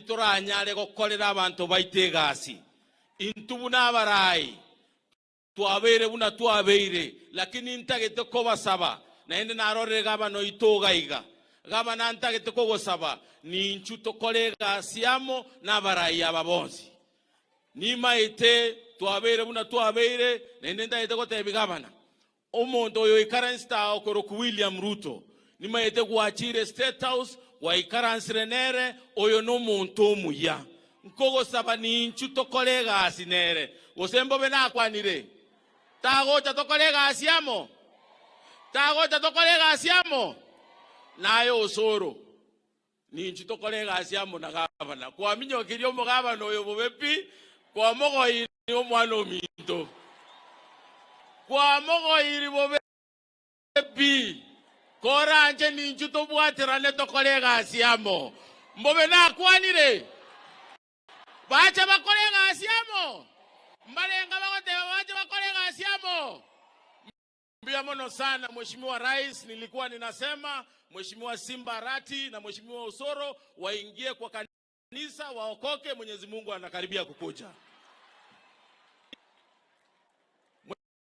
toranyare gokorera abanto baito egasi. Intwe buna abarai Twabeire buna twabeire, lakini ntagete kobasaba, naende narorire gavana oito iga iga. Gavana ntagete kogosaba, ninchu tokore egasi amo nabarai aba bonsi. Nimaete twabeire buna twabeire, naende ntagete gotebia gavana, omonto oyo oikaransete aa okorokwa William Ruto, nimaete gwachire State House, gwaikaransire nere, oyo nomonto omuya. Nkogosaba ninchu tokore egasi nere, gose mbobe nakwanire? Tagocha tokore egasi amo? Tagocha tokore egasi amo? Naye osoro, ninchu tokore egasi amo na gavana. Kwaminyokirie omogavana oyo bobe pi, kwamogoirie omwana ominto. Kwamogoirie bobe Pi, koranche ninchu tobwaterane tokore egasi amo. Mbobe nakwanire, bache bakore egasi amo. Mbarenga bagoteba bache bakore egasi amo. Mbuya mono sana Mheshimiwa Rais, nilikuwa ninasema Mheshimiwa Simba Arati na Mheshimiwa Osoro waingie kwa kanisa waokoke, Mwenyezi Mungu anakaribia kukuja.